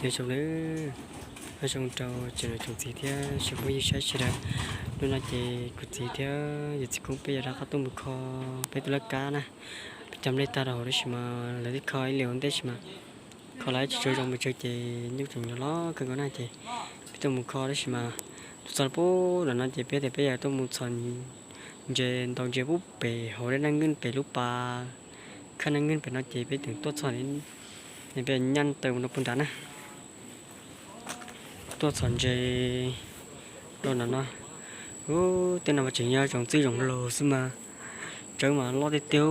Nyob zoo nawb, nyob zoo rau tsoom niam tsoom txiv thiab tsoom phooj ywg sawv daws. Hnub no ces kuv txiv thiab yawm txiv Koob peb yuav rov qab tuaj mus kho peb tus laj kab na. Peb cog nplej tag rau hauv tab sis mas lawv twb kho ib lwm ua ntej tab sis mas kho los tsis tshua zoo pes tsawg ces nyuj tseem los kawg nkaus na ces peb tuaj mus kho tab sis mas tuaj txog pub ntawm no ces peb tias peb yuav tuaj mus txhom ntses ntaus ntses pub pem hauv dab neeg pem lub pas khab neeg pem no ces peb tseem tuaj txog peb nyaj taw mus rau puag nrad na. Tuaj txhom ntses rau nram no. Ub, tej no mas tseem yog tsoom txwj zoom laus xwb mas tsawb mas loj tiag tiag,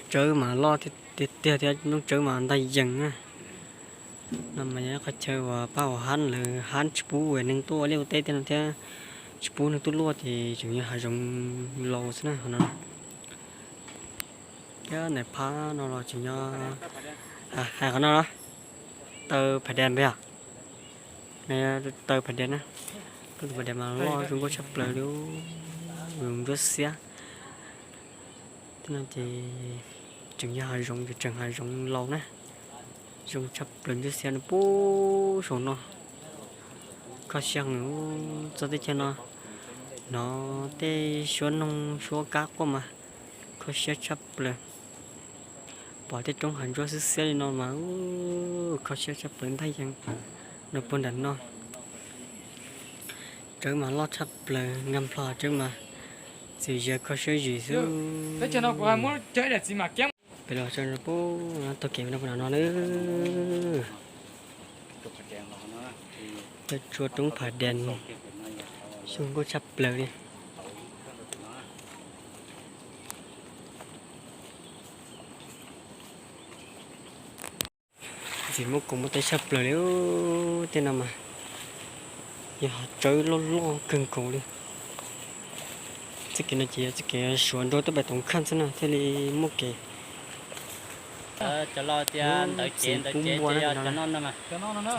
tsawb mas loj tiag tiag thiab noob tsawb mas ntag yees na. No mas yog ib qhov chaw uas pab hauv hab lawv hab tsis pub neeg tuaj ua liaj ua teb tej no thiab tsis pub neeg tuaj luaj ces tseem yog hav zoov laus xwb na qhov no. Thiab ntawm phab no los tseem yog, hais qhov no los taw phais des npeg os. Taw phais des na, taw phais des mas loj zoo nkauj tshaj plaws li, ntsuab xiab. Tej no ces tseem yog hav zoov, tseem hav zoov laus na, zoo tshaj plaws ntsuab xiab no pub saum no. Kho siab heev, txog teb chaws no hnov tej suab noog suab kab quaj mas kho siab tshaj plaws. Pom tej roob hav ntsuab xiab xiab li no mas kho siab tshaj plaws ntag yees. No puag nram no tsawb mas loj tshaj plaws nkag nplho tsawb mas txwm zias kho siab zim xwb. Peb los txog pub tog kev no puag nram no na. Cov tsua roob phais des zoo nkauj tshaj plaws li. Ntxim muaj koom muaj teb tshaj plaws li. Tej no mas yog hav tsawb loj loj kawg nkaus li. Txoj kev no ces yog txoj kev suav nrua tuaj pem toov khaj xwb na thiaj li muaj kev. Txiv pub npua na, txiv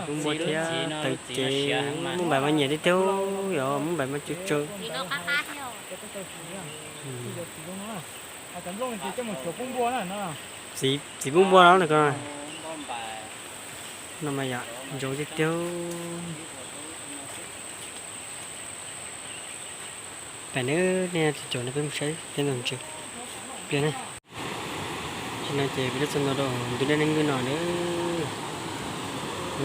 pub npua thiab taws cev, muaj npaim mas nyiam tiag tiag, yog muaj npaim mas tsawg tsawg. Txiv pub npua no na. No mas yom, ntsoov tiag tiag. Pem nawb, nej caum no peb mus saib peb ntawm ntses pliag na. Tam sim no ces peb twb txog ntua rau ntug dej Neej Ngwj no nawb.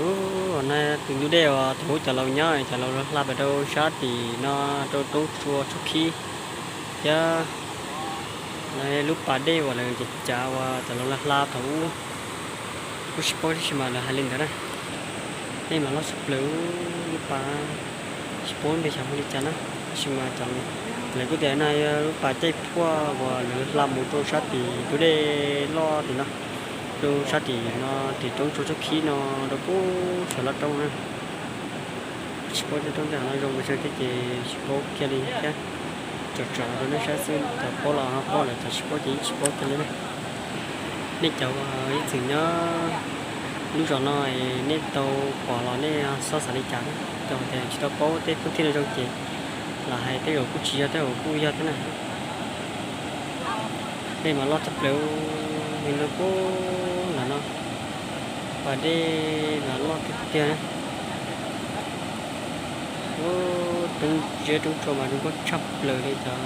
Ub, no tus ntug dej uas thaum ub cov laus nyob, cov laus hla pem rau sab tim no rau roob tsua tshuab khib thiab. No lub pas dej uas lawv cav cav uas cov laus hla thaum ub, kuj tsis paub tab sis mas lawv hais li ntawd na. Dej mas loj tshaj plaws, lub pas tsis paub npe xyov hu li cas na, tab sis mas lawv kuj tias no yog lub pas caij phuaj uas lawv hla mus rau sab tim ntug dej loj tim no, rau sab tim no tim roob tsua tshuab khib no rau pub saum loj roob na. Tsis paub tej roob tej hav no zoo pes tsawg thiab ces tsis paub kiag li thiab. Tsom tsom rau nej saib xwb, cov paub los ho paub lawm, cov tsis paub ces yeej tsis paub kiag li na. Nej cov ib txwm nyob lub zos no nej tau pom los nej xob xav li cas na, rau tias tsis tau paub tej phoob thiaj no zoo ces los hais tej zaum kuj tsis yog tej zaum kuj yog thiab na. Dej mas loj tshaj plaws, nws lub pub ntawm no pas dej mas loj tiag tiag na. Roob zeb roob tsua mas zoo nkauj tshaj plaws li cov.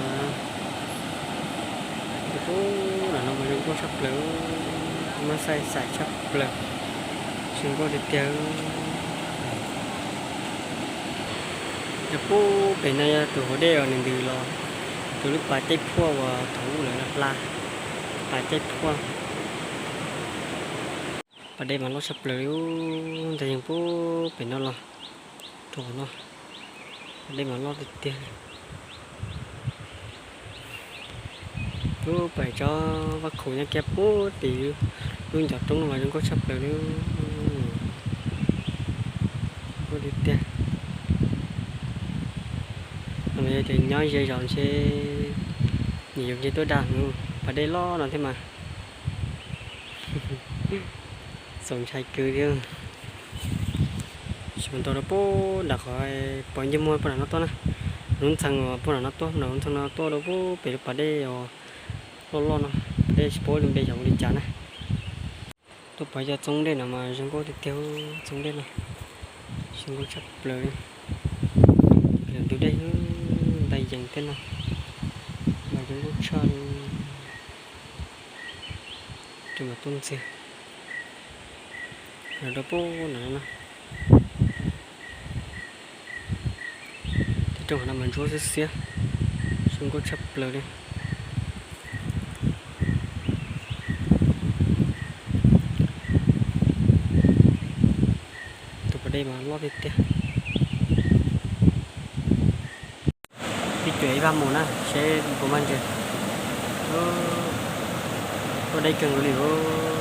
Pub ntawm no mas zoo nkauj tshaj plaws, muab xaij xais tshaj plaws, zoo nkauj tiag tiag. Yog pub pem no yog tus hauv dej uas nws ntws los, tus lub pas caij phuaj uas thaum ub lawv hla, pas caij phuaj. Pas dej mas loj tshaj plaws li, ntag yeej pub pem no los rau qhov no, pas dej mas loj tiag tiag. Pub pem tsob vaj khaum nyob kiag pub tim lub ncov roob no mas zoo nkauj tshaj plaws li. Nkauj tiag tiag. Yog tias nyob ze zos ntshe nyiam yuav nce tuaj dag, pas dej loj no thiab mas txaus ntshai kawg thiab. Tsis mus tau rau pub nram qhov pom ncej muag pub nram no tuaj na, lub ntxhee uas pub nram no tuaj, lub ntxhee no tuaj rau pub pem lub pas dej uas loj loj no, pas dej tsis paub npe xyov ua li cas na. Pom cov txoov dej no mas zoo nkauj tiag tiag, txoov dej no zoo nkauj tshaj plaws li. Tus dej ntais yees thiab no mas zoo nkauj tshaj li. Rau mas tuaj ntxiag rau pub no no. Tej rooj no mas ntsuab xiab xiab, zoo nkauj tshaj plaws li. Tus pas dej mas loj tiag tiag. Ib cuam ib vaj mus na seb puas muaj ntses. Tuaj deb kawg nkaus li,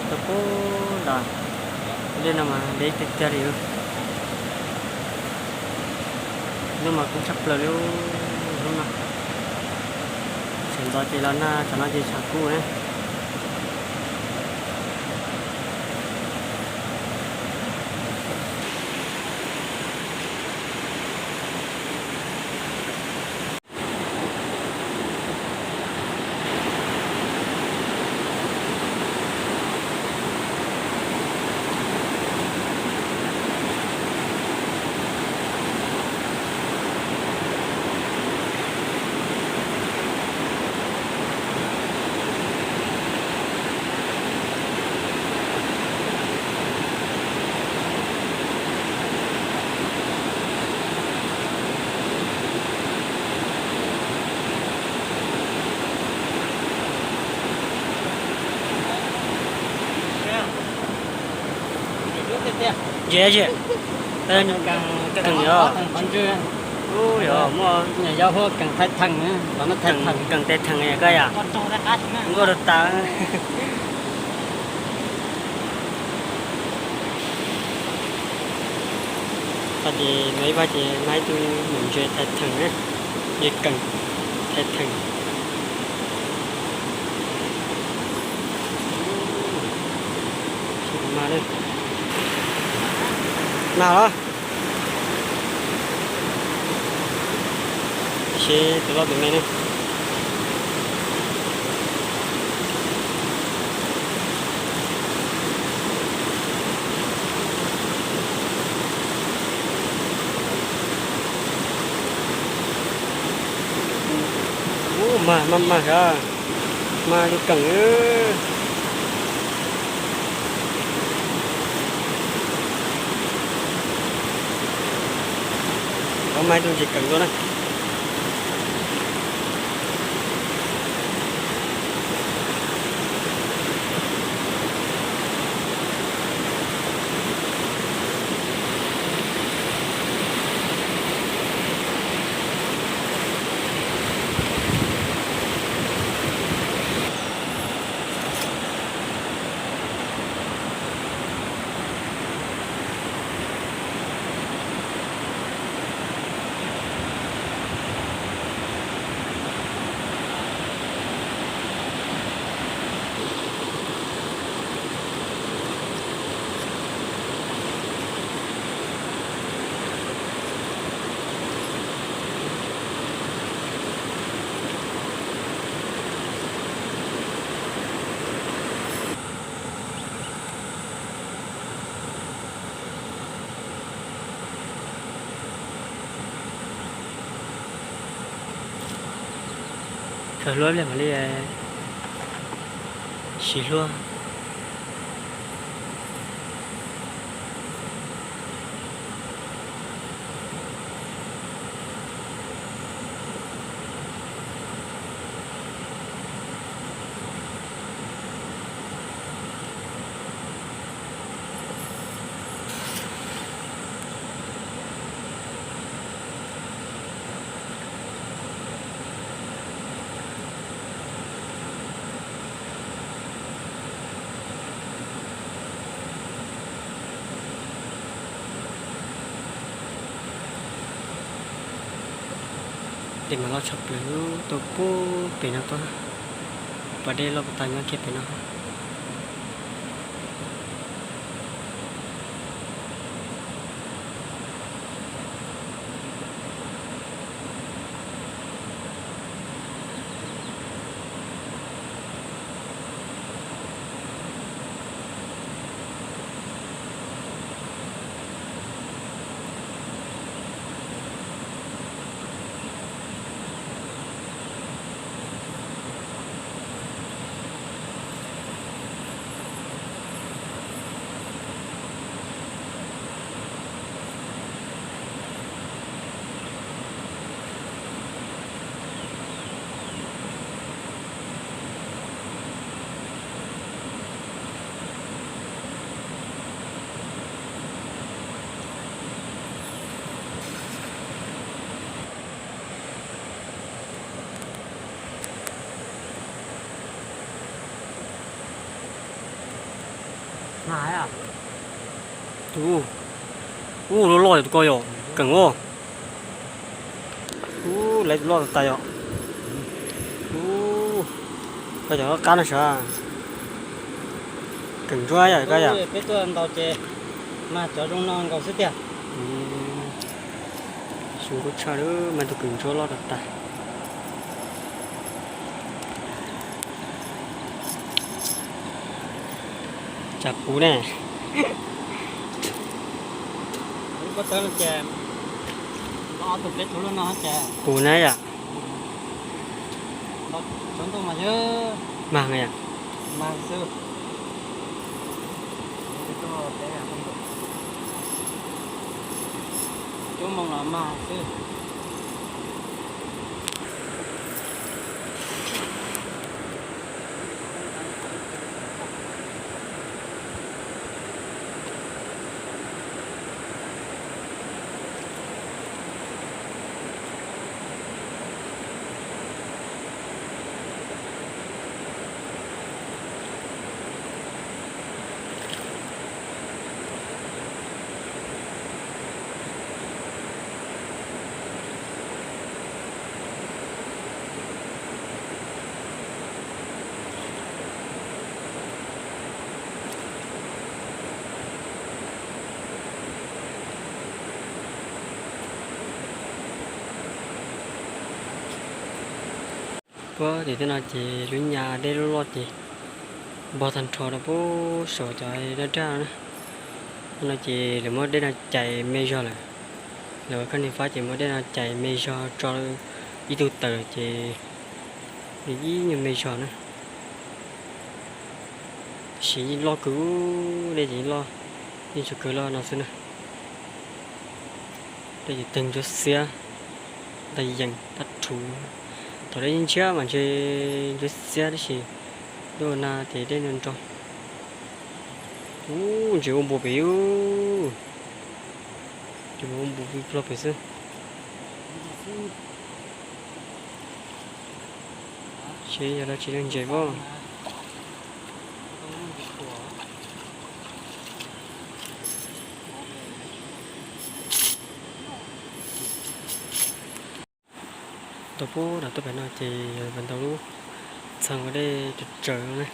tuaj pub nrad. Dej no mas deb tiag tiag li. Hnub mas kub tshaj plaws li hnub no. Sawv ntxov ces los nag, tsam no ces tshav kub na. Ntses, ntses, kheev yog, yog muaj, kheev tais theem, kheev tais theem koj yom, nkauj rau tas. Qhov ces no ib vaj ces mas ib tug maum ntses tais theem na, ntses kheev tais theem. Mas los, seb tus loj tus me na. Ub, mag mag mag, mag tus kheev. Ov, mag tus ntses kheev dua na. Khaws hlua li mam li siv hlua. Dej mas loj tshaj plaws, tuaj pub pem no tuaj. Pas dej loj puas tag nyob kiag pem no. Tus, ub, loj loj yom, tus ko yom, keem ua. Ub, lawv tus loj tas tas yom. Ub, koj cov qab no sav. Keem ntsuab yom koj yom. Peb tuaj ntaus ces mag cov zoo no nkaus xwb tiag. Zoo nkauj tshaj lawm, mag tus keem ntsuab loj tas tas. Tsam puv ne. Puv na yom. Mag yom. Puag tim tej no ces lub nyas dej loj loj ces npog tag nrho rau puag saum cov dab raj no na. No ces lawv muab dej no cais me zog lawm. Lawv ua koj niag fab ces muab dej no cais me zog tso ib tug tawm ces nws ib nyuag me zog na. Tab sis yeej loj kawg, dej ces yeej loj, yeej tsuas kawg loj no xwb na. Dej ces tawg ntsuab xiab, ntag yees tab rhuv. Thaum dej ntshiab mas ntshe ntsuab xiab tab sis lub na ces dej nrog nrog. Ub, ntses ua npua pem, ntses ua npua plog pem xwb. Seb yog dab tsi lub ntses pob. Tau pub nram tuaj pem no ces yog pas ntau lub txheej ua dej tsaws tsaws no ne.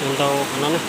Yog ntau qhov no ne.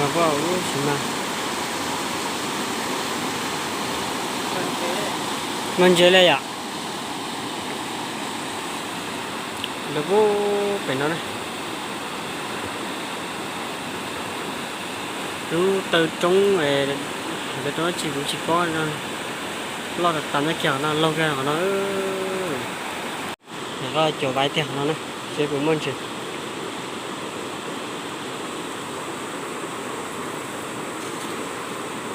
Mas pom ub tsis mag. Mag ntses li yom. Lawv pub pem no na. Lub taw roob, lawv rau dab tsi kuv tsis paub no. Loj tas tas nyob kiag qhov no, laug kiag qhov no. Lawv rau cov vaiv tiag qhov no na, seb puas muaj ntses.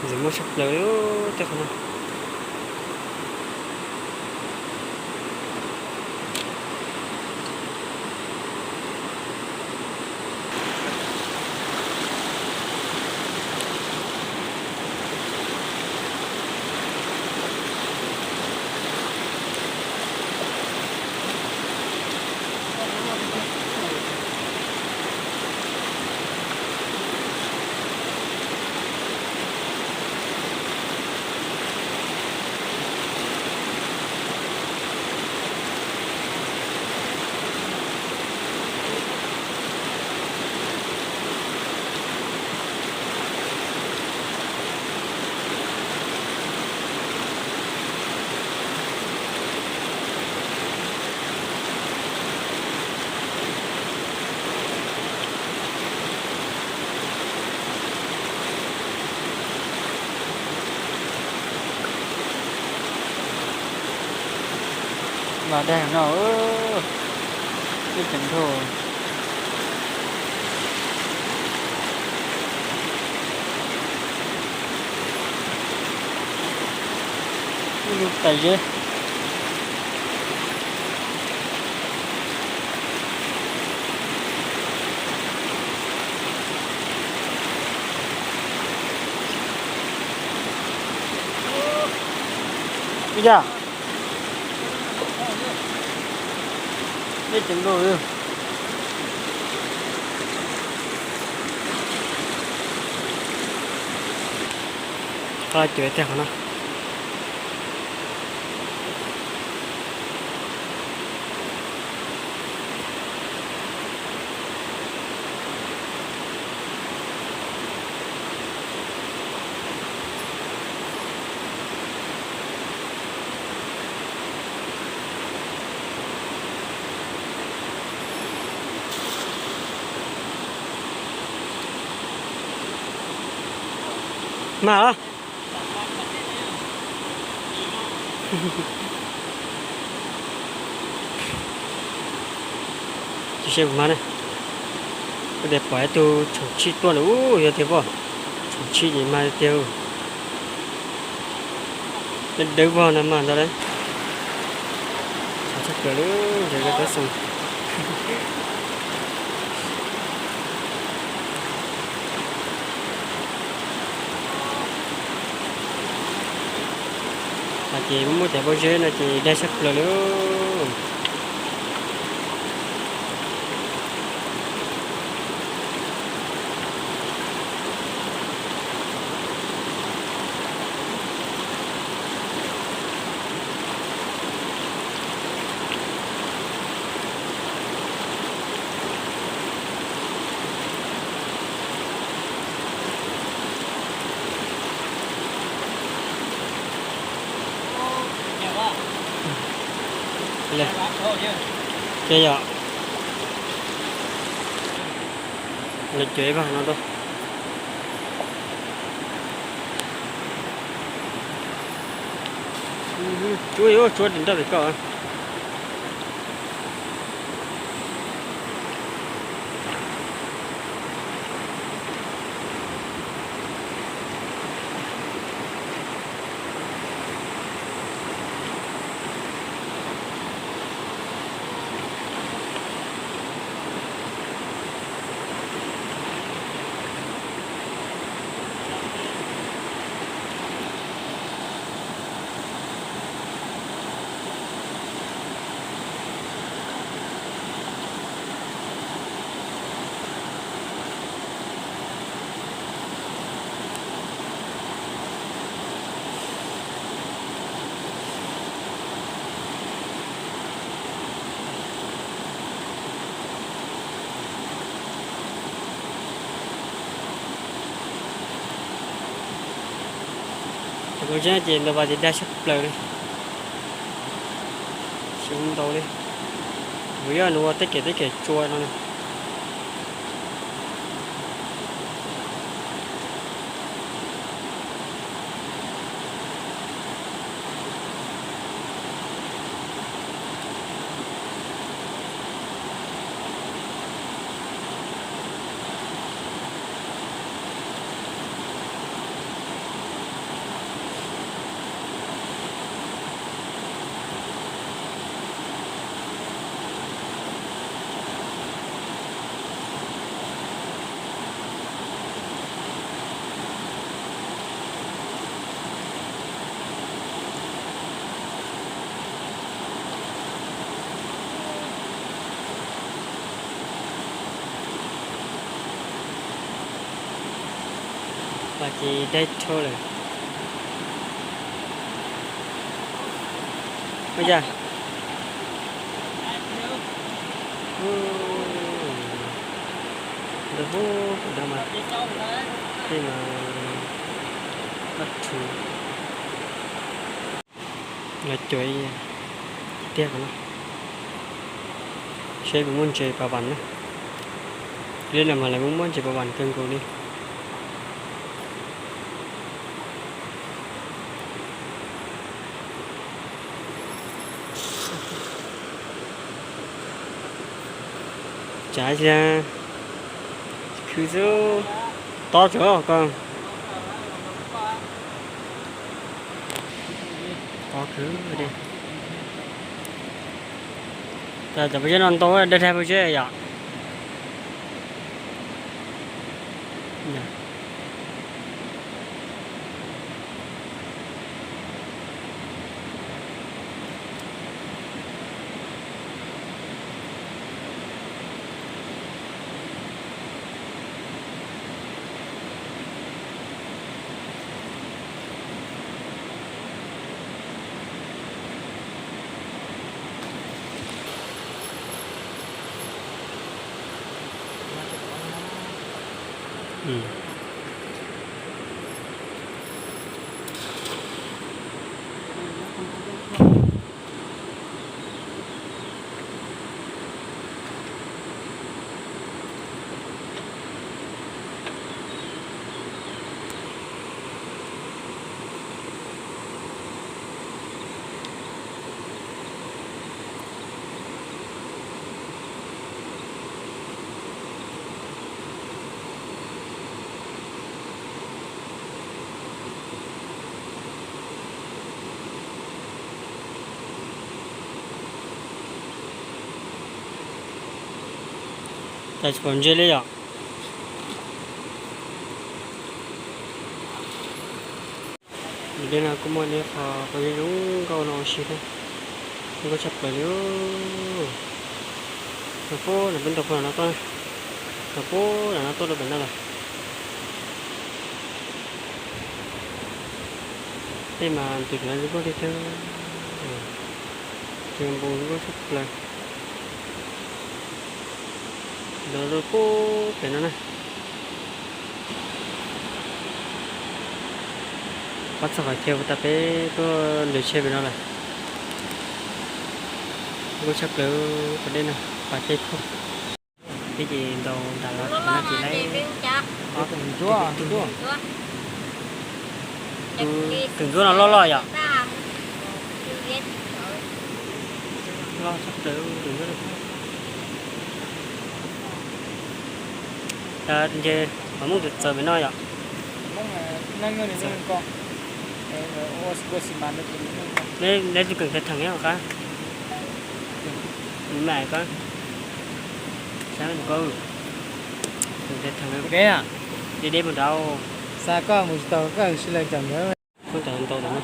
Ntses muaj tshaj plaws li tej qhov no. Daig no, ib tsev nrog. Ib lub tais zeb. Ib yam. Ib tsev nrog. Qhov cuav tiag qhov no. Mas tsis saib kuv mas ne. Kuv tias pom ib tug tsoom tshij tuaj lawm, yog tiag pob. Tsoom tshij ces mas tiag. Dawb vog na mas ntag lauj. Tshaj plaws lawm, zem ko tuab xoo. Hos ces muaj muaj cov pob zeb no ces daig tshaj plaws li. Ces yog lawv cuav ib vag no rau. Tsuab, tsuab nraj pem koj. Cov pob zeb ces ntau vas ces daig tshaj plaws li. Tsis ntau li. Kuv yog nws ua tej kev tej kev tsua no. Ces daig dhau lawm. Ua cas? Ntawd hub, ntawd mas, tej mas dab rhuv. Lawv cuav tiag tiag no. Seb puas muaj ntses pas vas na. Li no mas lawv muaj muaj ntses pas vas kawg nkaus li. Cas khwv xwb, tob tsuav ko, tob khwv li. Cov pob zeb no ntau, dawb dawb pob zeb yom. Cas tsis pom ntses li yom. Yus dej no kuj muaj ib qho pob zeb zoo nkauj no ua si thiab, zoo nkauj tshaj plaws li. Nov pub nws peb ntau pug no tuaj, nov pub nws no tuaj rau pem no lawm. Tej mas tus cov no zoo nkauj tiag tiag, cov npoo zoo nkauj tshaj plaws. Los rau pub pem no na. Pab txog qhov chaw uas tas peb tuaj nres tsheb pem no lawm. Zoo nkauj tshaj plaws, pas dej no, pas dej phauj. Peb ces ntaus nram los no ces lawv ob tug ntsuab, tus ntsuab no loj loj yom. Loj tshaj plaws tus ntsuab no. Ntshe qhov Hmoob tus txawv pem no yom. Neb tus keem thev theem nyob qab, me ko, saib ko, keem thev theem, deb deb puag nrad. Xa koj mus tsis tau koj hwm si lawm cov ntawd. Muab cov ntau tom no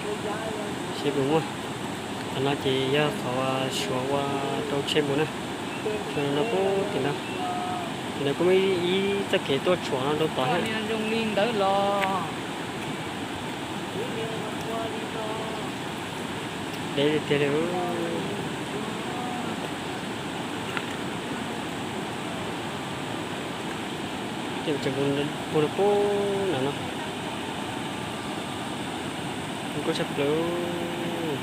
seb puas muaj. Qhov no ces yog qhov suav ua rau tsheb mus na. Suav no pub tim no, tim no kuj muaj ib txoj kev tuaj tshuam no rau tod thiab. Deb tiag li. Ces puag no pub nram no, zoo nkauj tshaj plaws.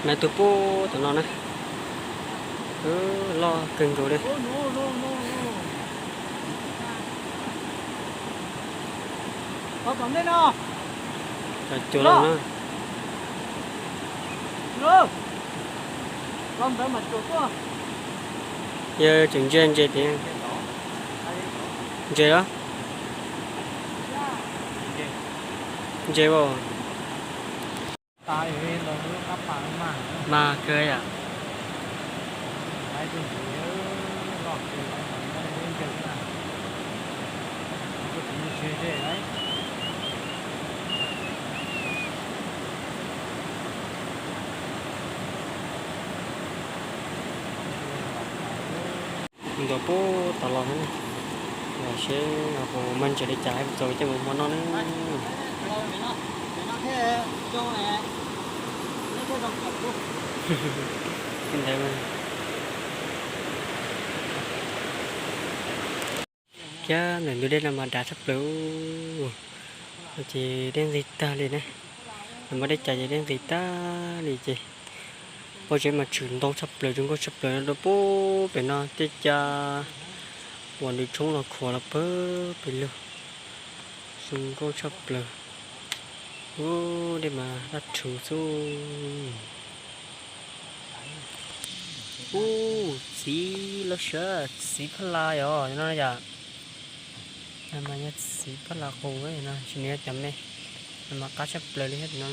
Nov tus pub tom no na, loj kawg nkaus li. Cov cuav los na. Yog tseem ntsia ntses tias, ntses los, ntses as. Mas kawg yom. Ntaus pub tom los thiab, los seb puas mag ntses li cas, puas txaus coj mus hmo noj ne. Ntawd, kiag ntawm ntug dej no mas dav tshaj plaws, ces dej nqig tag li ne. Nws muaj dej cas ces dej nqig tag li ces pob zeb mas tshwm ntau tshaj plaws, zoo nkauj tshaj plaws rau pub pem no, tej caj uas nws tshoob los khuam los pawg pes lug, zoo nkauj tshaj plaws. Ub, dej mas daj rhuv xwb. Ub, txiv loj siab, txiv phab la yom no yom. Mas yog txiv phab la qus no, tsis nws yog cov me, mas qab tshaj plaws li thiab no.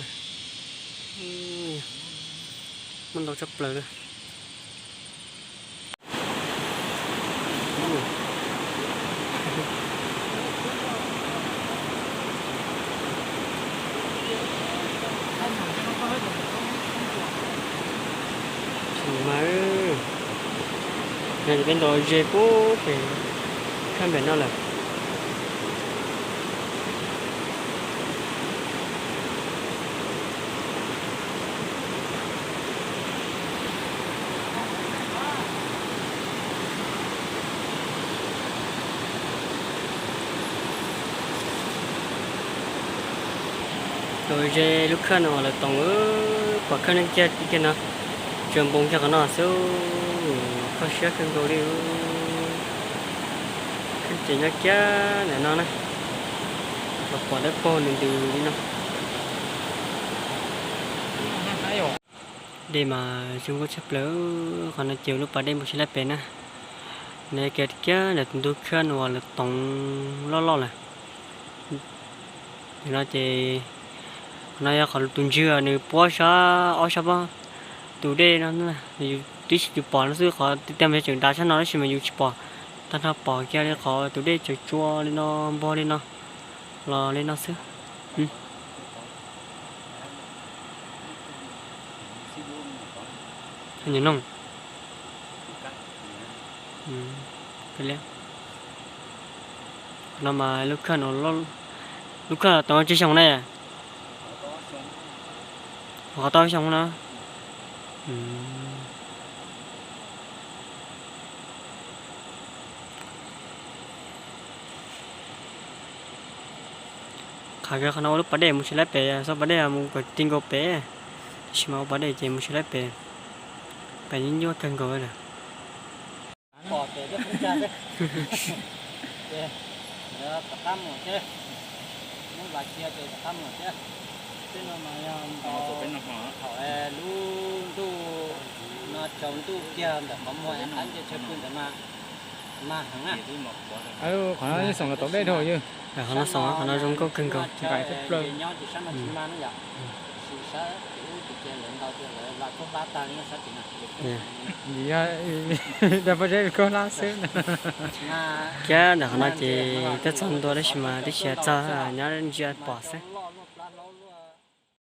Muaj ntau tshaj plaws li. Mas, no ces peb nto ze puag pem khab npem no lawm. Tus ze lub khaj no uas lawv toom, pom khaj neeg kiag kiag no, tsuas npoo kiag qhov no xwb, kho siab kawg nkaus li. Kheej ces nyob kiag ntawm no na, los pom dawb paug ntws ntws li no. Dej mas zoo nkauj tshaj plaws, qhov no ces lub pas dej Mus Tsis Laib Pem na. Nws kiag kiag ntawm tus ntug khaj no uas lawv toom loj loj lawm. No ces, qhov no yog qhov tus ntswg nws puab sab ob sab pob tus dej no, twb tsis pom no xwb, qhov tiag tiag mas yog tseem dav sab no tab sis mas yus tsis pom tag nrho, pom kiag li qhov tus dej tseem tsua li no, npog li no, los li no xwb. Nyob no, qhov no mas lub khaj no, lub khaj no tau tsib xyoo na? Qhov tau xyoo no. Qhov, qhov no ua lub pas dej Mus Tsis Laib Pem, txoj pas dej mus kom ti nkaus pem, tab sis mas ua pas dej ces Mus Tsis Laib Pem, pem nyuaj nyuaj kawg nkaus lawm. Lub ntuj no tsaus ntuj kiag ntawm qhov muag qab nce chaw pw ntawd mas mag heev na. Qhov no yeej xoom los tau dej dhau yog. Qhov no xoom, qhov no zoo nkauj kawg nkaus. Nyob ces sab no tsis mag na yom. Sis sab tim ub tim ces lawv ntaus tias lawv lam kaub hlab tag li sab tim no. Yog pob zeb kaub hlab xwb. Thiab ntawm qhov no ces twb txog ntua tab sis mas twb tsis txog, nyob ntsia pom xwb.